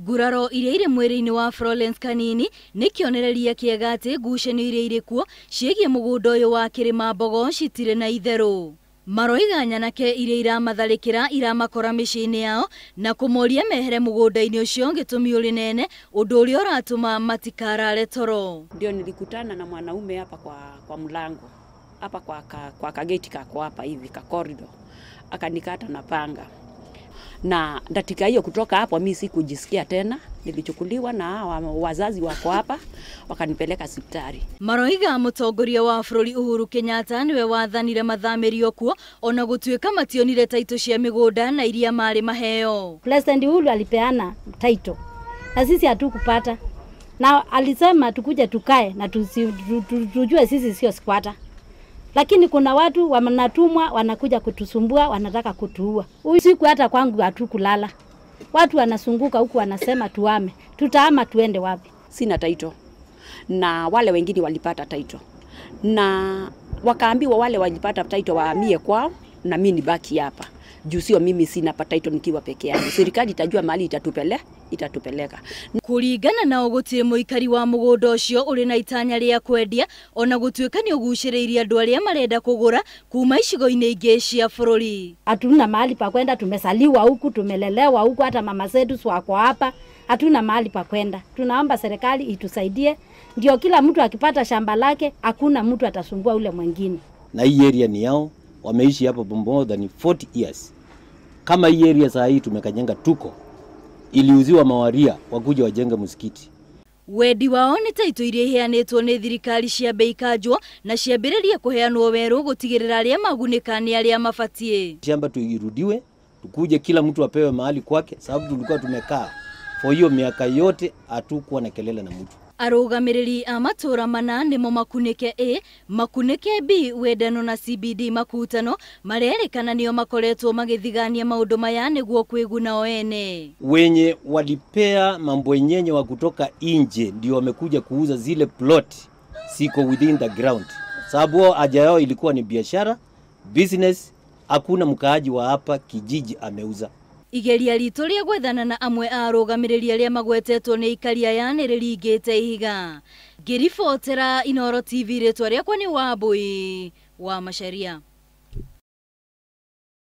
Nguraro iria irĩ mwĩrĩ-inĩ wa Florence Kanini nĩ kĩonereria kĩega atĩ ngucanio iria irĩ kuo ciĩgiĩ mũgũnda ũyũ wa Kĩrĩmambogo citirĩ na itherũ. Maroiga nyanake iria iramatharĩkĩra iramakora mĩciĩ-inĩ yao na kũmoria mehere mũgũnda-inĩ ũcio gĩtũmi ũrĩ nene ũndũ ũrĩa ũratũma matikarare toro. Ndio nilikutana na mwanaume hapa kwa mlango hapa kwa kageti kako hapa hivi ka corridor, akanikata na panga. Na dakika hiyo kutoka hapo mimi sikujisikia tena, nilichukuliwa na wazazi wako hapa wakanipeleka hospitali. Maroiga mũtongoria wa bũrũri Uhuru Kenyatta niwe wathanire mathamĩrio kuo ona gũtuĩka mationire taito cia mĩgũnda na iria marĩ maheo. President Uhuru alipeana taito na sisi hatukupata, na alisema tukuje tukae na tujue sisi sio squatter. Lakini kuna watu wanatumwa wanakuja kutusumbua, wanataka kutuua. Usiku hata kwangu hatukulala. Watu wanasunguka huku wanasema tuame. Tutahama tuende wapi? Sina title. Na wale wengine walipata title. Na wakaambiwa wale walipata title wahamie kwao na mimi nibaki hapa. Juu sio mimi sina title nikiwa peke yangu. Serikali itajua mahali itatupeleka. Kuringana na gũtirĩ mũikari wa mũgũnda ũcio ũrĩ na itanya rĩa kwendia ona gũtuĩka nĩ ũgucĩrĩirie andũ arĩa marenda kũgũra kuma icigo-inĩ ingĩ cia bũrũri. Hatuna mahali pa kwenda, tumesaliwa huku, tumelelewa huku, hata mama zetu wako hapa. Hatuna mahali pa kwenda. Tunaomba serikali itusaidie ndio kila mtu akipata shamba lake hakuna mtu atasumbua ule mwingine. Na hii area ni yao, wameishi hapo more than 40 years. Kama hii area saa hii tumekanyanga tuko iliuziwa mawaria wakuja wajenge msikiti. Wendi wao nĩ taito iria iheanĩtwo nĩ thirikari cia bei kanjwo na ciambĩrĩrie kũheanwo werũ gũtigĩrĩra arĩa magunĩka nĩ arĩa mabatiĩ. Shamba tuirudiwe, tukuje kila mtu apewe mahali kwake, sababu tulikuwa tumekaa for hiyo miaka yote hatukuwa na kelele na mtu. Arũgamĩrĩri a matũra mana nĩmo Makunĩke A, Makunĩke B, Wendano na CBD Makutano marerĩkana nĩo makoretwo magĩthigania maũndũ maya nĩguo kwĩguna o ene. Wenye walipea mambo yenyewe wa kutoka nje ndio wamekuja kuuza zile plot siko within the ground. Sababu haja yao ilikuwa ni biashara, business, hakuna mkaaji wa hapa kijiji ameuza. Igeria ritũ rĩa gwethana na amwe a arũgamĩrĩri arĩa magwetetwo nĩ aikari aya nĩ rĩringĩte ihiga. Ngĩribotera Inooro TV rĩtwa rĩakwa nĩ Wambui wa Macharia.